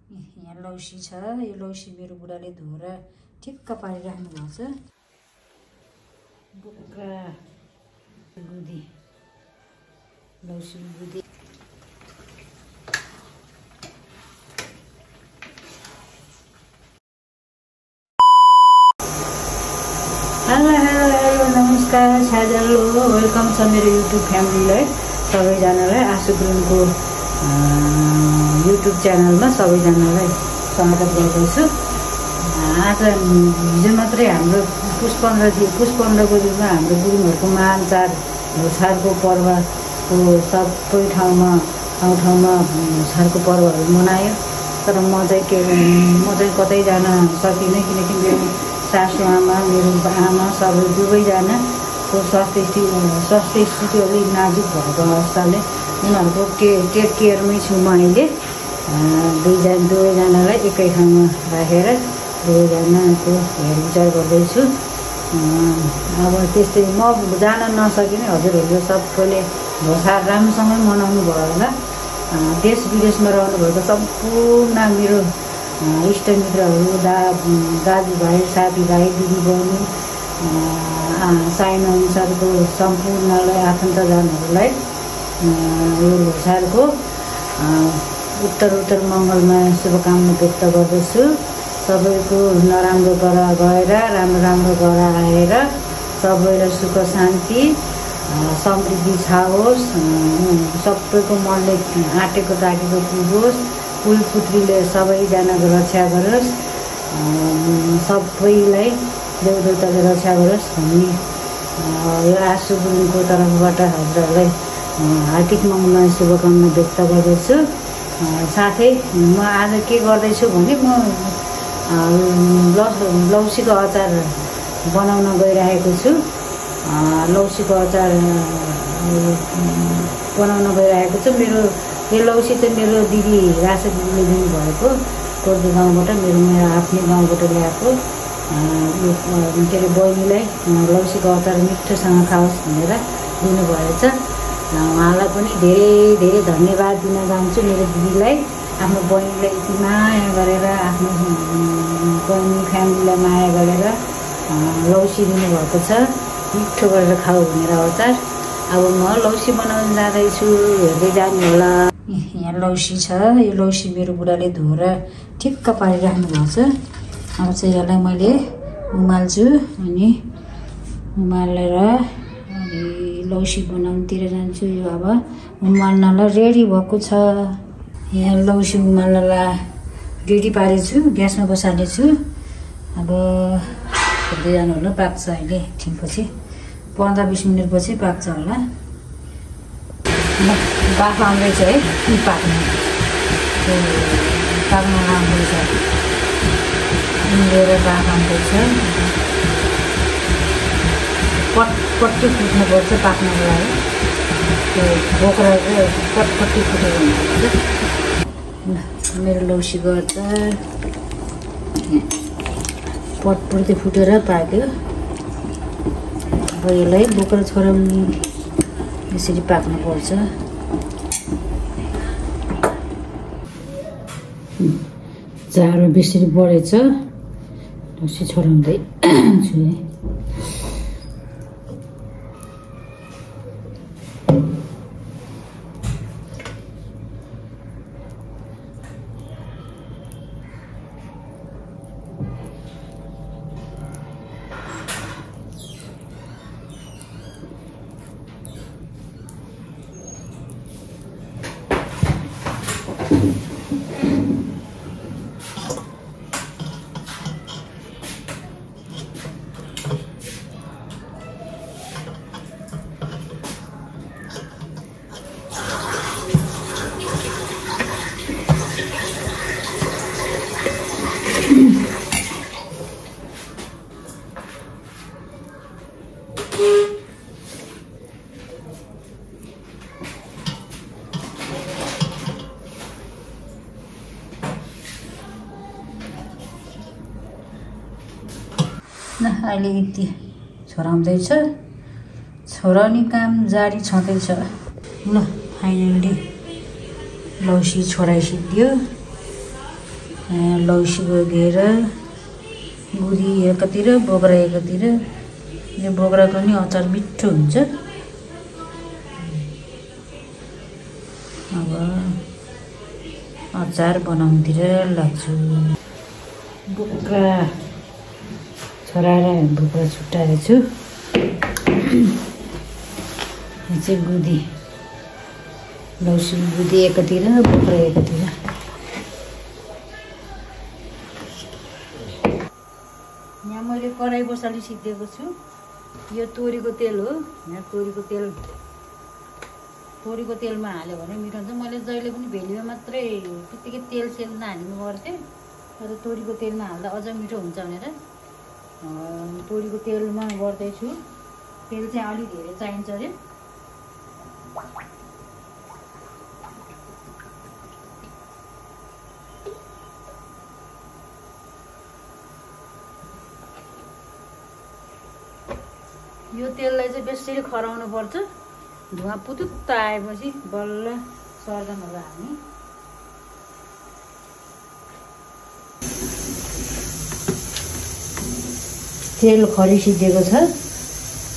यहाँ लौसी छ। यो लौसी मेरो बुढाले धोएर ठिक्क पारिराख्नु भएको छ। बोक्रा गुदी लौसी गुदी हेलो हेलो हेलो नमस्कार साथीहरु, वेलकम छ मेरो युट्युब फ्यामिलीलाई। सबैजनालाई आशु गुरुङको युट्युब च्यानलमा सबैजनालाई स्वागत गर्दैछु। आज हिजो मात्रै हाम्रो पुष 15 को दिनमा हाम्रो गुरुङहरूको महान चाड लोसारको पर्वको सबै ठाउँमा लोसारको पर्वहरू मनायो। तर म चाहिँ कतै जान सकिनँ, किनकि मेरो सासु आमा मेरो आमा सबै दुवैजनाको स्वास्थ्य स्थिति अलिक नाजुक भएको अवस्थाले उनीहरूको टेक केयरमै छु म अहिले। दुवैजनालाई एकै ठाउँमा राखेर दुवैजनाको हेरविचार गर्दैछु। अब त्यस्तै म जान नसकिने हजुरहरूले सबैले लोसार राम्रोसँगै मनाउनु भयो होला। देश विदेशमा रहनुभएको सम्पूर्ण मेरो इष्टमित्रहरू, दाजुभाइ, साथीभाइ, दिदीबहिनी, साइनो अनुसारको सम्पूर्णलाई आफन्तजनहरूलाई यो लोसारको उत्तर मङ्गलमा शुभकामना व्यक्त गर्दछु। सबैको नराम्रो गएर राम्रो गर आएर सबैलाई सुख शान्ति समृद्धि छाओस्। सबैको मनले आँटेको ताकेको पुगोस्। कुलपुत्रीले सबैजनाको रक्षा गरोस्। सबैलाई देवदेवताले रक्षा गरोस् भन्ने यो आशु गुरुङको तर्फबाट हजुरहरूलाई हार्दिक मङ्गलमय शुभकामना व्यक्त गर्दछु। साथै म आज के गर्दैछु भने म लौसीको अचार बनाउन गइरहेको छु। लौसीको अचार बनाउन गइरहेको छु। मेरो यो लौसी चाहिँ मेरो दिदी रासा दिदीले दिनुभएको कोर्दे गाउँबाट, मेरो आफ्नै गाउँबाट ल्याएको। के अरे बहिनीलाई लौसीको अचार मिठोसँग खाओस् भनेर दिनुभएछ। उहाँलाई पनि धेरै धेरै धन्यवाद दिन चाहन्छु। मेरो दिदीलाई, आफ्नो बहिनीलाई यति माया गरेर, आफ्नो बहिनी फ्यामिलीलाई माया गरेर लौसी दिनुभएको छ। मिठो गरेर खाऊ भनेर अचार। अब म लौसी बनाउन जाँदैछु, हेर्दै जानु होला। यहाँ लौसी छ। यो लौसी मेरो बुढाले धोएर ठिक्क पारिराख्नु भएको छ। अब चाहिँ यसलाई मैले उमाल्छु। अनि उमालेर अनि लौसी बनाउनुतिर जान्छु। यो अब उमाल्नलाई रेडी भएको छ। यहाँ लौसी उमाल्नलाई रेडी पारेछु, ग्यासमा बसाल्नेछु। अब हेर्दै जानु होला, पाक्छ अहिले एकछिनपछि, 15-20 मिनटपछि पाक्छ होला। बाफ आउँदैछ है, पाक्न आउँदैछ, उम्लेर बाफ आउँदैछ। पटपट्टि फुट्नुपर्छ पाक्नको लागि। त्यो बोक्रा चाहिँ पटपट्टि फुटेर हुनुपर्छ। मेरो लौसीको अचार पटपट्टि फुटेर पाक्यो। अब यसलाई बोक्रा छोराउने यसरी पाक्नुपर्छ। जाडो बेसरी बढेछ, लौसी छोराउँदै छु। अहिले यति छोराउँदैछ। छोराउने काम जारी छँदैछ। ल फाइनली लौसी छोराइसिद्धियो। लौसीको घेर, गुदी एकातिर, बोक्रा एकातिर। यो बोक्राको नि अचार मिठो हुन्छ। अब अचार बनाउनुतिर लाग्छु। बोक्रा छराएर बोक्रा छुट्याएको छु। यो चाहिँ गुदी, लौसीको गुदी एकातिर, बोक्रा एकातिर। यहाँ मैले कराई बसाली सिद्धेको छु। यो तोरीको तेल हो। यहाँ तोरीको तेलमा हाल्यो भने मिठो हुन्छ। मैले जहिले पनि भेलीमा मात्रै त्यतिकै तेल नहाल्नु गर्थेँ, तर तोरीको तेलमा हाल्दा अझ मिठो हुन्छ भनेर तोरीको तेलमा गर्दैछु। तेल चाहिँ अलि धेरै चाहिन्छ अरे। यो तेललाई चाहिँ बेसरी खराउनु पर्छ। धुवा पुतुत्त आएपछि बल्ल सर्दनहरू हाल्ने। तेल खरिसिदिएको छ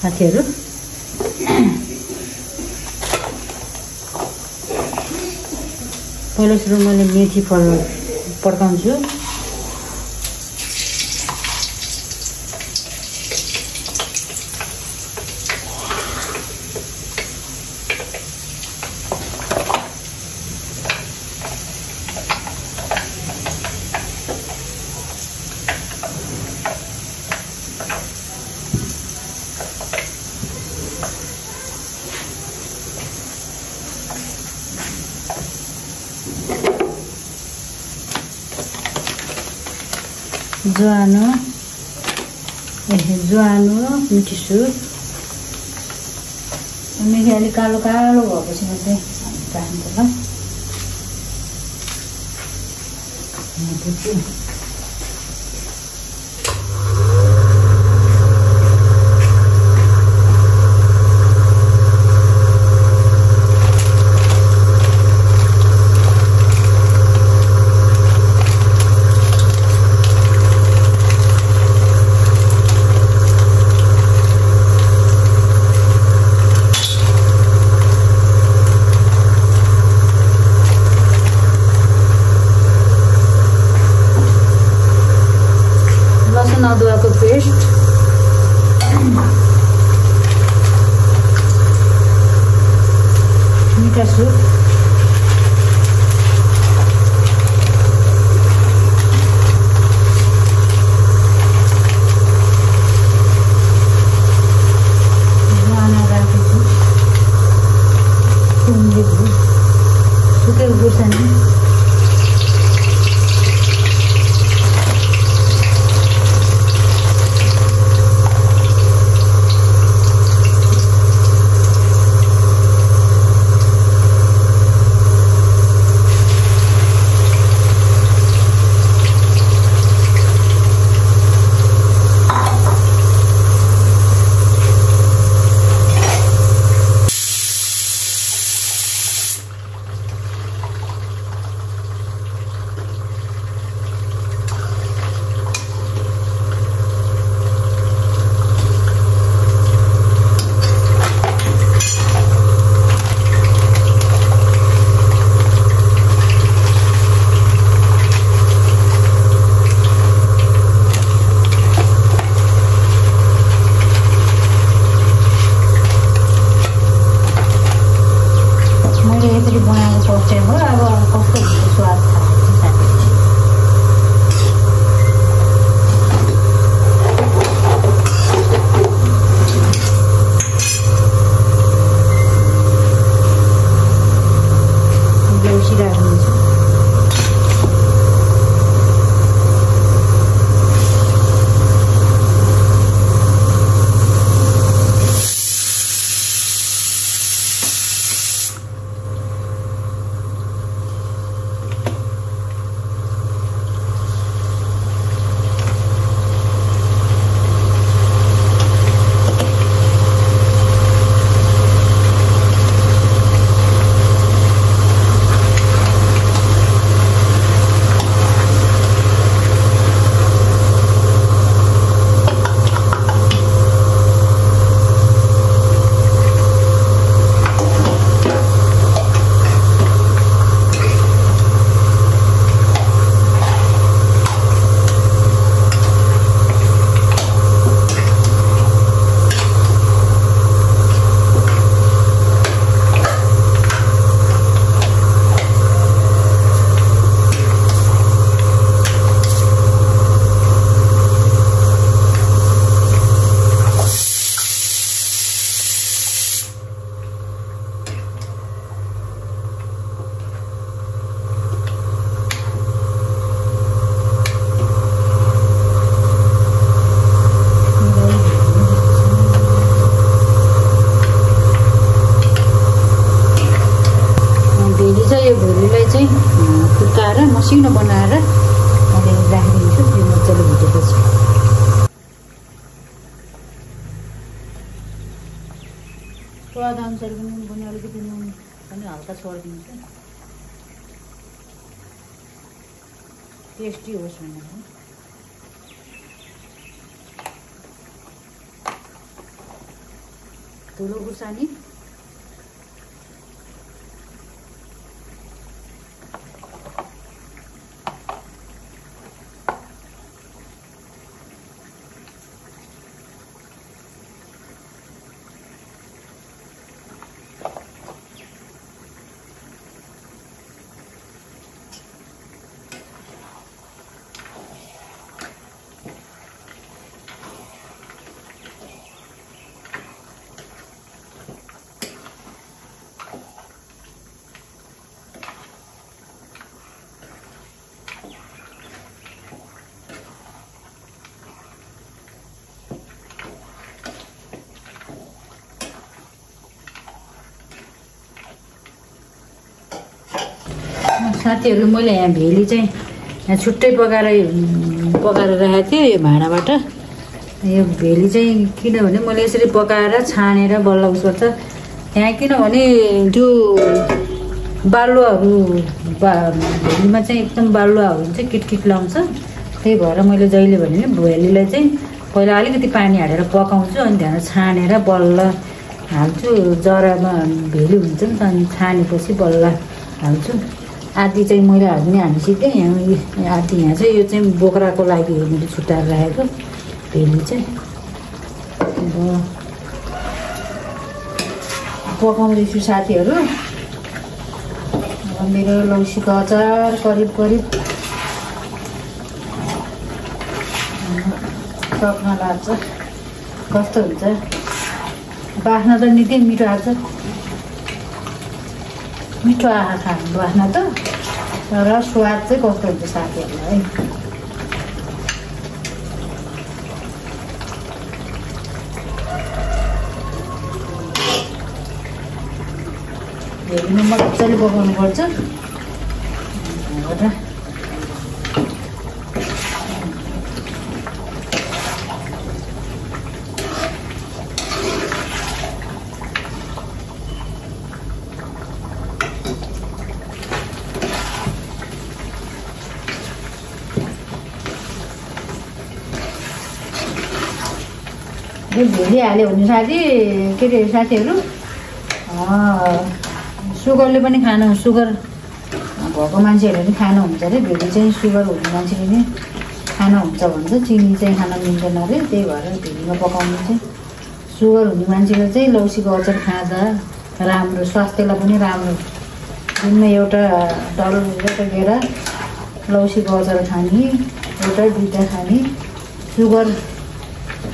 साथीहरू। पहिला सुरु मैले मेथी फल पड्काउँछु। ज्वानो मिठी सुर। मेथी अलिक कालो कालो भएपछि मात्रै राख्नु ल। लसुन अदुवाको पेस्ट, मिठा सुप, ज्वानो राखेको सुकेको खुर्सानी, मसिनो बनाएर मैले राखिदिन्छु। यो मजाले भुटेपछि स्वाद अनुसार नुन पनि अलिकति नुन पनि हल्का छोडिदिन्छु, टेस्टी होस् भनेर। धुलो खुर्सानी, साथीहरू मैले यहाँ भेली चाहिँ यहाँ छुट्टै पकाएर राखेको थिएँ यो भाँडाबाट। यो भेली चाहिँ किनभने मैले यसरी पकाएर छानेर बल्ल उस गर्छ यहाँ, किनभने त्यो बालुवाहरू भेलीमा चाहिँ एकदम बालुवाहरू हुन्छ, किटकिट लाउँछ। त्यही भएर मैले जहिले भने भेलीलाई चाहिँ पहिला अलिकति पानी हालेर पकाउँछु, अनि त्यहाँबाट छानेर बल्ल हाल्छु। जरामा भेली हुन्छ नि त, अनि छानेपछि बल्ल हाल्छु। आदि चाहिँ मैले हाल्ने हालिसिकेँ। यहाँ आदि यहाँ चाहिँ यो चाहिँ बोक्राको लागि हो मैले छुट्याएर राखेको भेली चाहिँ। अब पकाउँदैछु साथीहरू। अब मेरो लौसीको अचार करिब सक्न लाग्छ। कस्तो हुन्छ बास्ना त निकै मिठो आएको छ, मिठो आँखा खानु बास्ना त, तर स्वाद चाहिँ कस्तो हुन्छ साथीहरूलाई। भेलीमा मजाले पकाउनु पर्छ। भेली हाल्यो भने के अरे साथीहरू, सुगरले पनि सुगर भएको मान्छेहरूले पनि खानुहुन्छ अरे। भेली चाहिँ सुगर हुने मान्छेले नै खानुहुन्छ भन्छ, चिनी चाहिँ खान मिल्दैन अरे। त्यही भएर भेलीमा पकाउनु चाहिँ सुगर हुने मान्छेले चाहिँ लौसीको अचार खाँदा राम्रो, स्वास्थ्यलाई पनि राम्रो। दिनमा एउटा घेरा लौसीको अचार खाने, एउटा दुईवटा खाने। सुगर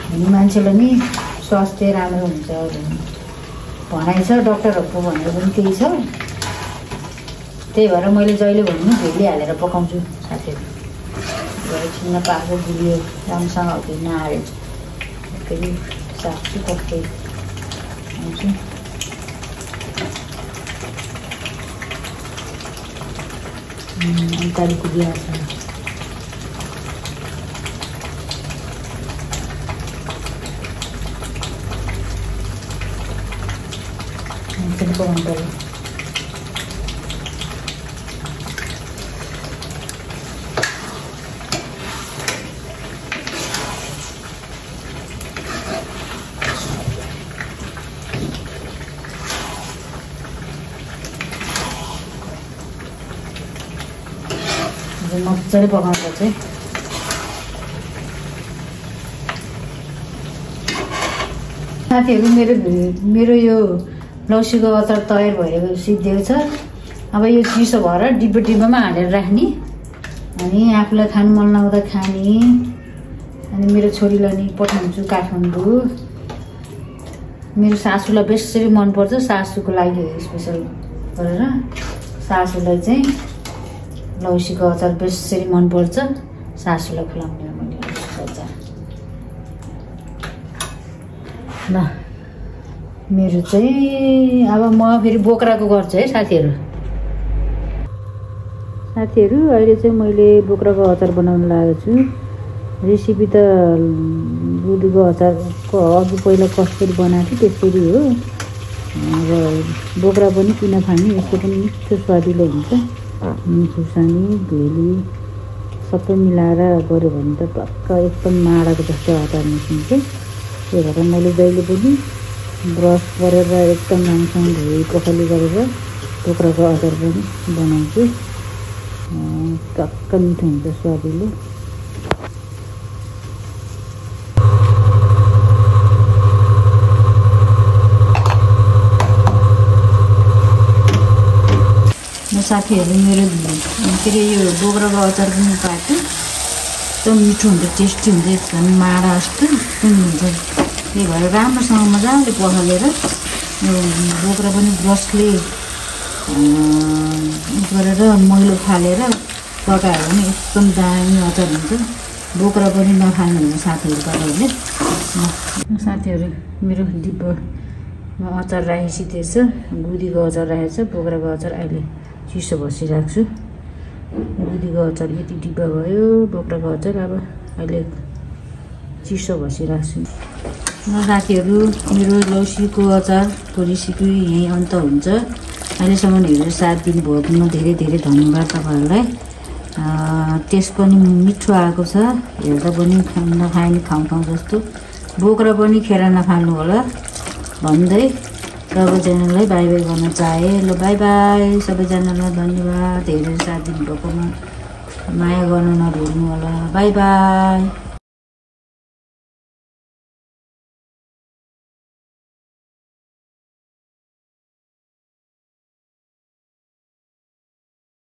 हुने मान्छेलाई नि स्वास्थ्य राम्रो हुन्छ भनाइ छ, डक्टरहरूको भनेर पनि त्यही छ। त्यही भएर मैले जहिले भन्नु भेली हालेर पकाउँछु साथीहरू। एकछिनमा पाएको गुलियो राम्रोसँग हो कि नहालेर फेरि साग्छु कस्तै आउँछु। अन्त गुलियो छ पकाउनु पर्यो। मजाले पकाउनु पर्छ है। साथीहरू मेरो यो लौसीको अचार तयार भएर सिद्धिएको छ। अब यो चिसो भएर डिब्बामा हालेर राख्ने, अनि आफूलाई खानु मन लाग्दा खाने। अनि मेरो छोरीलाई नि पठाउँछु काठमाडौँ। मेरो सासूलाई बेसरी मनपर्छ, सासूको लागि स्पेसल गरेर। सासूलाई चाहिँ लौसीको अचार बेसरी मनपर्छ, सासूलाई खुवाउने मैले लौसीको अचार। ल मेरो चाहिँ अब म फेरि बोक्राको गर्छु है साथीहरू। साथीहरू अहिले चाहिँ मैले बोक्राको अचार बनाउन लागेको छु। रेसिपी त गुदीको अचारको अघि पहिला कसरी बनाएको थिएँ त्यसरी हो। अब बोक्रा पनि किन खाने, यस्तो पनि मिठो स्वादिलो हुन्छ। खुर्सानी भेली सबै मिलाएर गऱ्यो भने त टक्क एकदम माडाको जस्तो अचार निस्किन्छ। त्यही भएर मैले जहिले पनि ब्रस गरेर एकदम राम्रोसँग धोई पखाली गरेर बोक्राको अचार पनि बनाउँछु। टक्क मिठो हुन्छ स्वादिलो। साथीहरू मेरो के अरे यो बोक्राको अचार पनि पाएको एकदम मिठो हुन्छ, टेस्टी हुन्छ, एकदम माडा जस्तो एकदम हुन्छ। त्यही भएर राम्रोसँग मजाले पखालेर यो बोक्रा पनि ब्रसले गरेर मैलो फालेर पकायो भने एकदम दामी अचार हुन्छ। बोक्रा पनि नखानुहुन्छ साथीहरू तपाईँहरूले। साथीहरू मेरो डिब्बामा अचार राखिसकेको छ, गुदीको अचार राखेको छ, बोक्राको अचार अहिले चिसो बसिरहेको छु। गुदीको अचार यति डिब्बा भयो, बोक्राको अचार अब अहिले चिसो बसिरहेको छु। साथीहरू मेरो लौसीको अचारको रेसिपी यहीँ अन्त हुन्छ। अहिलेसम्म हेरेर साथ दिनुभएकोमा धेरै धेरै धन्यवाद तपाईँहरूलाई। टेस्ट पनि मिठो आएको छ, हेर्दा पनि नखाने खाउँ जस्तो। बोक्रा पनि खेर नखानु होला भन्दै सबैजनालाई बाई बाई गर्न चाहे। ल बाई बाई सबैजनालाई धन्यवाद। हेरेर साथ दिनुभएकोमा माया गर्न नभुल्नु होला। By by.